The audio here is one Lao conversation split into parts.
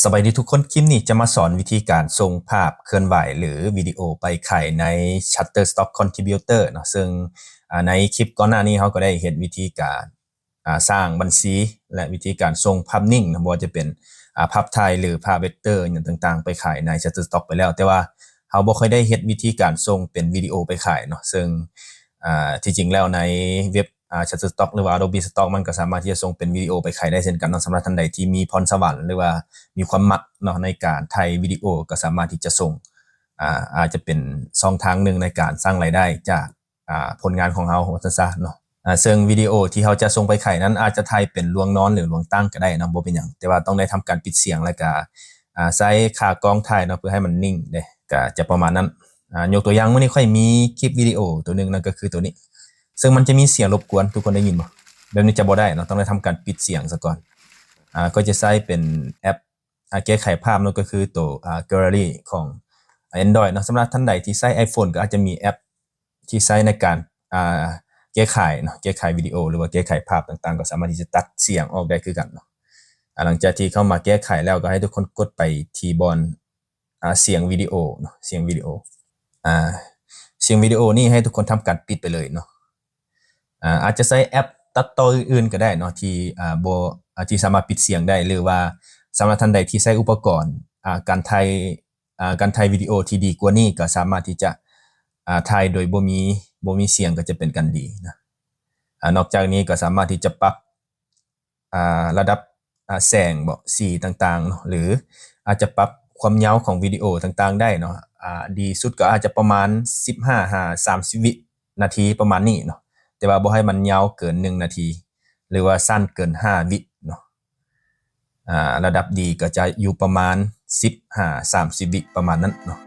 ສະບາຍດີທຸກຄົນ, ຄລິບນີ້ຈະມາສອນວິທີການສົ່ງພາບເຄື່ອນໄຫວ ຫຼື ວິດີໂອໄປຂາຍໃນ Shutterstock Contributor ເນາະ. ເຊິ່ງ ອາ ໃນຄລິບກ່ອນໜ້ານີ້ ເຮົາກໍໄດ້ເຮັດວິທີການ ອາ ສ້າງບັນຊີ ແລະ ວິທີການສົ່ງພາບນິ້ງເນາະ, ບໍ່ວ່າຈະເປັນ ອາ ພາບຖ່າຍ ຫຼື ພາບເວັກເຕີ ຫຍັງຕ່າງໆ ໄປຂາຍໃນ Shutterstock ໄປແລ້ວ. ແຕ່ວ່າເຮົາບໍ່ຄ່ອຍໄດ້ເຮັດວິທີການສົ່ງເປັນວິດີໂອໄປຂາຍເນາະ. ເຊິ່ງ ອາ ທີ່ຈິງແລ້ວໃນເວັບ ອາ Shutterstock ຫຼືວ່າ Adobe Stock ມັນກໍສາມາດທີ່ຈະສົ່ງເປັນວິດີໂອໄປຂາຍໄດ້ເຊັ່ນກັນເນາະ. ສຳລັບທ່ານໃດທີ່ມີພອນສະຫວັນ ຫຼືວ່າມີຄວາມມັກເນາະ ໃນການຖ່າຍວິດີໂອ ກໍສາມາດທີ່ຈະສົ່ງ ອາ ອາດຈະເປັນຊ່ອງທາງໜຶ່ງໃນການສ້າງລາຍໄດ້ຈາກ ອາ ຜົນງານຂອງເຮົາ ວ່າຊັ້ນຊະເນາະ. ອາ ເຊິ່ງວິດີໂອທີ່ເຮົາຈະສົ່ງໄປຂາຍນັ້ນ ອາດຈະຖ່າຍເປັນລວງນອນ ຫຼື ລວງຕັ້ງກໍໄດ້ເນາະ, ບໍ່ເປັນຫຍັງ. ແຕ່ວ່າຕ້ອງໄດ້ທຳການປິດສຽງ ແລ້ວກະ ອາ ໃຊ້ຂາກ້ອງຖ່າຍເນາະ ເພື່ອໃຫ້ມັນນິ່ງເດ້. ກະຈະປະມານນັ້ນ. ອາ ຍົກຕົວຢ່າງ ມື້ນີ້ຂ້ອຍມີຄລິບວິດີໂອຕົວໜຶ່ງ ນັ້ນກໍຄືຕົວນີ້ ເຊິ່ງມັນຈະມີສຽງລົບກວນ. ທຸກຄົນໄດ້ຍິນບໍ່? ແບບນີ້ຈະບໍ່ໄດ້ເນາະ, ຕ້ອງໄດ້ທຳການປິດສຽງສາກ່ອນ. ອາ ຂ້ອຍຈະໃຊ້ເປັນແອັບ ອາ ແກ້ໄຂພາບເນາະ, ກໍຄືໂຕ ອາ Gallery ຂອງ Android ເນາະ. ສຳລັບທ່ານໃດທີ່ໃຊ້ iPhone ກໍອາດຈະມີແອັບທີ່ໃຊ້ໃນການ ອາ ແກ້ໄຂເນາະ, ແກ້ໄຂວິດີໂອ ຫຼືວ່າແກ້ໄຂພາບຕ່າງໆ ກໍສາມາດທີ່ຈະຕັດສຽງອອກໄດ້ຄືກັນເນາະ. ອາ ຫຼັງຈາກທີ່ເຂົ້າມາແກ້ໄຂແລ້ວ ກໍໃຫ້ທຸກຄົນກົດໄປທີ່ບ່ອນ ອາ ສຽງວິດີໂອເນາະ, ສຽງວິດີໂອ. ອາ ສຽງວິດີໂອນີ້ໃຫ້ທຸກຄົນທຳການປິດໄປເລີຍເນາະ. ອາ ອາດຈະໃຊ້ແອັບຕັດຕໍ່ອື່ນໆກໍໄດ້ເນາະ ທີ່ ອາ ບໍ່ ອາ ທີ່ສາມາດປິດສຽງໄດ້ ຫຼືວ່າສຳລັບທ່ານໃດທີ່ໃຊ້ອຸປະກອນ ອາ ການຖ່າຍ ອາ ການຖ່າຍວິດີໂອທີ່ດີກວ່ານີ້ ກໍສາມາດທີ່ຈະ ອາ ຖ່າຍໂດຍບໍ່ມີ ບໍ່ມີສຽງ ກໍຈະເປັນການດີນະ. ອາ ນອກຈາກນີ້ກໍສາມາດທີ່ຈະປັບ ອາ ລະດັບ ອາ ແສງບໍ ສີຕ່າງໆເນາະ ຫຼືອາດຈະປັບຄວາມຍາວຂອງວິດີໂອຕ່າງໆໄດ້ເນາະ. ອາ ດີສຸດກໍອາດຈະປະມານສິບຫ້າຫາສາມສິບວິນາທີປະມານນີ້ເນາະ, ແຕ່ວ່າບໍ່ໃຫ້ມັນຍາວເກີນໜຶ່ງນາທີ ຫຼືວ່າສັ້ນເກີນຫ້າວິເນາະ. ອາ ລະດັບດີກໍຈະຢູ່ປະມານສິບຫາສາມສິບວິປະມານນັ້ນເນາະ.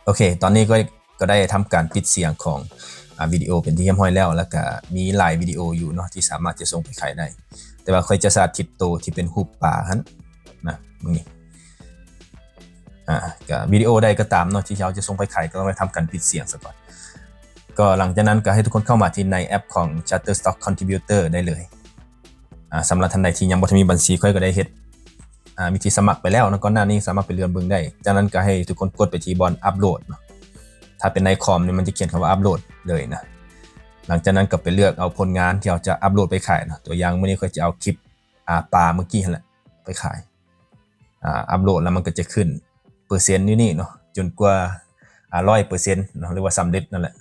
ໂອເຄ ຕອນນີ້ກໍ ກໍໄດ້ທຳການປິດສຽງຂອງ ອາ ວິດີໂອເປັນທີ່ຮຽບຮ້ອຍແລ້ວ, ແລ້ວກະມີຫຼາຍວິດີໂອຢູ່ເນາະ ທີ່ສາມາດຈະສົ່ງໄປຂາຍໄດ້, ແຕ່ວ່າຂ້ອຍຈະສາທິດໂຕທີ່ເປັນຮູບປາຫັ້ນນະ ມື້ນີ້. ອາ ກະວິດີໂອໃດກໍຕາມເນາະ ທີ່ເຮົາຈະສົ່ງໄປຂາຍ ກໍຕ້ອງໄດ້ທຳການປິດສຽງສາກ່ອນ. ກໍຫຼັງຈາກນັ້ນກໍໃຫ້ທຸກຄົນເຂົ້າມາທີ່ໃນແອັບຂອງ Shutterstock Contributor ໄດ້ເລີຍ. ອາ ສຳລັບທ່ານໃດທີ່ຍັງບໍ່ທັນມີບັນຊີ ຂ້ອຍກໍໄດ້ເຮັດ ອາ ວິທີສະໝັກໄປແລ້ວເນາະ, ກ່ອນໜ້ານີ້ສາມາດໄປເລື່ອນເບິ່ງໄດ້. ຈາກນັ້ນກໍໃຫ້ທຸກຄົນກົດໄປທີ່ບ່ອນອັບໂຫຼດເນາະ. ຖ້າເປັນໃນຄອມນີ້ ມັນຈະຂຽນຄຳວ່າອັບໂຫຼດເລີຍນະ. ຫຼັງຈາກນັ້ນກໍໄປເລືອກເອົາຜົນງານທີ່ເຮົາຈະອັບໂຫຼດໄປຂາຍເນາະ. ຕົວຢ່າງ ມື້ນີ້ຂ້ອຍຈະເອົາຄລິບ ອາ ປາເມື່ອກີ້ຫັ້ນແຫຼະໄປຂາຍ. ອາ ອັບໂຫຼດແລ້ວມັນກໍຈະຂຶ້ນເປີເຊັນຢູ່ນີ້ເນາະ ຈົນກວ່າ ອາ ຮ້ອຍເປີເຊັນເນາະ ຫຼືວ່າສຳເລັດນັ້ນແຫຼະ.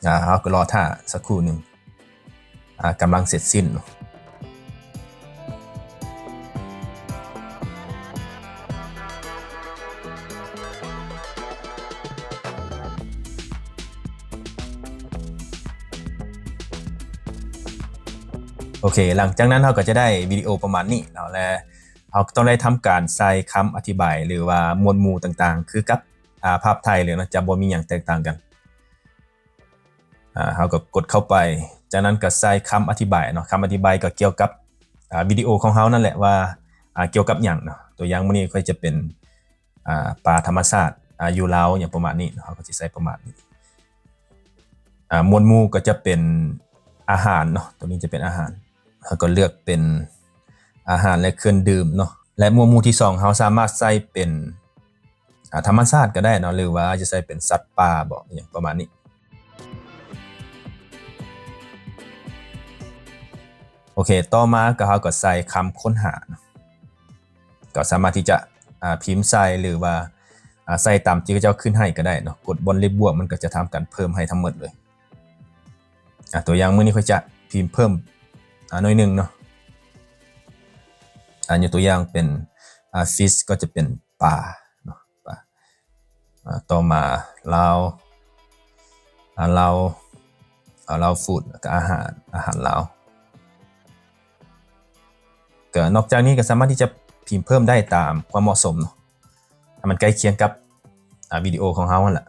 ອາ ເຮົາກໍລໍຖ້າສັກຄູ່ໜຶ່ງ. ອາ ກຳລັງເສັດສິ້ນເນາະ. ໂອເຄ ຫຼັງຈາກນັ້ນເຮົາກໍຈະໄດ້ວິດີໂອປະມານນີ້ເນາະ ແລະ ເຮົາກໍຕ້ອງໄດ້ທຳການໃສ່ຄຳອະທິບາຍ ຫຼືວ່າໝວດໝູ່ຕ່າງໆ ຄືກັບ ອາ ພາບຖ່າຍເລີຍເນາະ, ຈະບໍ່ມີຫຍັງແຕກຕ່າງກັນ. ອາ ເຮົາກໍກົດເຂົ້າໄປ, ຈາກນັ້ນກໍໃສ່ຄຳອະທິບາຍເນາະ. ຄຳອະທິບາຍກໍກ່ຽວກັບ ອາ ວິດີໂອຂອງເຮົານັ້ນແຫຼະວ່າ ອາ ກ່ຽວກັບຫຍັງເນາະ. ຕົວຢ່າງມື້ນີ້ຂ້ອຍຈະເປັນ ອາ ປາທຳມະຊາດ ອາ ຢູ່ລາວ ຫຍັງປະມານນີ້ເນາະ, ເຮົາກໍຊິໃສ່ປະມານນີ້. ອາ ໝວດໝູ່ກໍຈະເປັນອາຫານເນາະ, ຕົວນີ້ຈະເປັນອາຫານ. ເຮົາກໍເລືອກເປັນອາຫານ ແລະ ເຄື່ອງດື່ມເນາະ ແລະ ໝວດໝູ່ທີສອງ ເຮົາສາມາດໃສ່ເປັນ ອາ ທຳມະຊາດກໍໄດ້ເນາະ ຫຼືວ່າຈະໃສ່ເປັນສັດປ່າບໍ ຫຍັງປະມານນີ້. ໂອເຄ ຕໍ່ມາກໍເຮົາກໍໃສ່ຄຳຄົ້ນຫາເນາະ, ກໍສາມາດທີ່ຈະ ອາ ພິມໃສ່ ຫຼືວ່າ ອາ ໃສ່ຕາມທີ່ເຂົາເຈົ້າຂຶ້ນໃຫ້ກໍໄດ້ເນາະ. ກົດບ່ອນເລກບວກ ມັນກໍຈະທຳການເພີ່ມໃຫ້ທັງໝົດເລີຍ. ອາ ຕົວຢ່າງມື້ນີ້ຂ້ອຍຈະພິມເພີ່ມ ອາ ໜ້ອຍໜຶ່ງເນາະ. ອາ ຍົກຕົວຢ່າງເປັນ ອາ fish ກໍຈະເປັນປາເນາະ ປາ. ອາ ຕໍ່ມາລາວ ອາ ລາວ ອາ ລາວຟູດ ແລ້ວກໍອາຫານ ອາຫານລາວ. ກໍນອກຈາກນີ້ກໍສາມາດທີ່ຈະພິມເພີ່ມໄດ້ຕາມຄວາມເໝາະສົມເນາະ ໃຫ້ມັນໃກ້ຄຽງກັບ ອາ ວິດີໂອຂອງເຮົາຫັ້ນລະ.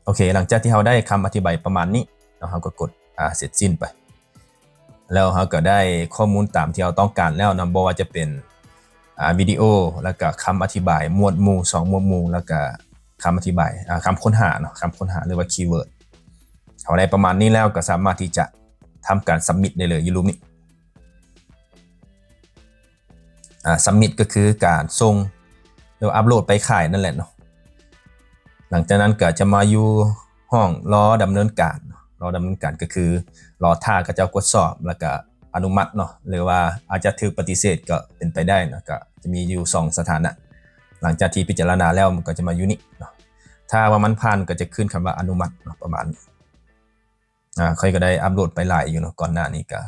ໂອເຄ ຫຼັງຈາກທີ່ເຮົາໄດ້ຄຳອະທິບາຍປະມານນີ້ເນາະ ເຮົາກໍກົດ ອາ ເສັດສິ້ນໄປ. ແລ້ວເຮົາກໍໄດ້ຂໍ້ມູນຕາມທີ່ເຮົາຕ້ອງການແລ້ວເນາະ, ບໍ່ວ່າຈະເປັນ ອາ ວິດີໂອ ແລ້ວກະຄຳອະທິບາຍ ໝວດໝູ່ ສອງໝວດໝູ່ ແລ້ວກະຄຳອະທິບາຍ ອາ ຄຳຄົ້ນຫາເນາະ, ຄຳຄົ້ນຫາ ຫຼືວ່າ keyword. ເຮົາໄດ້ປະມານນີ້ແລ້ວ ກໍສາມາດທີ່ຈະ ທຳການ submit ໄດ້ເລີຍຢູ່ຮູບນີ້. ອ່າ submit ກໍຄືການສົ່ງ ຫຼືວ່າ upload ໄປຂາຍນັ້ນແຫຼະເນາະ. ຫຼັງຈາກນັ້ນກໍຈະມາຢູ່ຫ້ອງລໍດຳເນີນການເນາະ, ລໍດຳເນີນການກໍຄືລໍຖ້າເຂົາເຈົ້າກວດສອບ ແລ້ວກໍອະນຸມັດເນາະ ຫຼືວ່າອາດຈະຖືກປະຕິເສດກໍເປັນໄປໄດ້ເນາະ, ກໍຈະມີຢູ່ສອງສະຖານະ. ຫຼັງຈາກທີ່ພິຈາລະນາແລ້ວ ມັນກໍຈະມາຢູ່ນີ້ເນາະ, ຖ້າວ່າມັນຜ່ານກໍຈະຂຶ້ນຄຳວ່າອະນຸມັດເນາະ ປະມານນີ້. ອ່າ ຂ້ອຍກໍໄດ້ upload ໄປຫຼາຍຢູ່ເນາະ ກ່ອນໜ້ານີ້ກໍ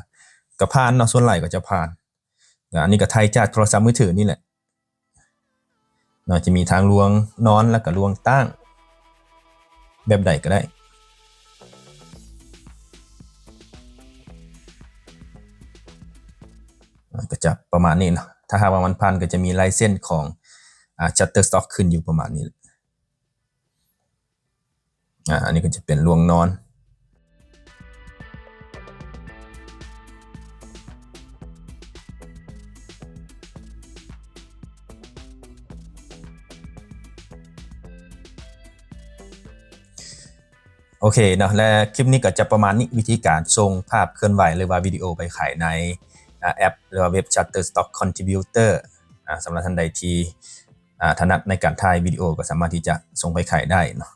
ກໍຜ່ານເນາະ, ສ່ວນຫຼາຍກໍຈະຜ່ານ. ແລ້ວອັນນີ້ກໍຖ່າຍຈາກໂທລະສັບມືຖືນີ້ແຫຼະເນາະ, ຈະມີທັງລວງນອນ ແລ້ວກໍລວງຕັ້ງ ແບບໃດກໍໄດ້. ອ່າ ກໍຈະປະມານນີ້ເນາະ, ຖ້າຫາກວ່າມັນຜ່ານກໍຈະມີລາຍເຊັນຂອງ ອ່າ Shutterstock ຂຶ້ນຢູ່ປະມານນີ້ແຫຼະ. ອ່າ ອັນນີ້ກໍຈະເປັນລວງນອນ. ໂອເຄເນາະ ແລະ ຄລິບນີ້ກໍຈະປະມານນີ້, ວິທີການສົ່ງພາບເຄື່ອນໄຫວ ຫຼືວ່າວິດີໂອໄປຂາຍໃນ ອ່າ ແອັບ ຫຼືວ່າເວັບ Shutterstock Contributor. ອ່າ ສຳລັບທ່ານໃດທີ່ ອ່າ ຖະໜັດໃນການຖ່າຍວິດີໂອ ກໍສາມາດທີ່ຈະສົ່ງໄປຂາຍໄດ້ເນາະ.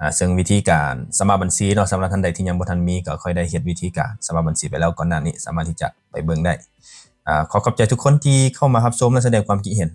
ອ່າ ເຊິ່ງວິທີການສະໝັກບັນຊີເນາະ, ສຳລັບທ່ານໃດທີ່ຍັງບໍ່ທັນມີ ກໍຄ່ອຍໄດ້ເຮັດວິທີການສະໝັກບັນຊີໄປແລ້ວກ່ອນໜ້ານີ້, ສາມາດທີ່ຈະໄປເບິ່ງໄດ້. ອ່າ ຂໍຂອບໃຈທຸກຄົນທີ່ເຂົ້າມາຮັບຊົມ ແລະ ສະແດງຄວາມຄິດເຫັນ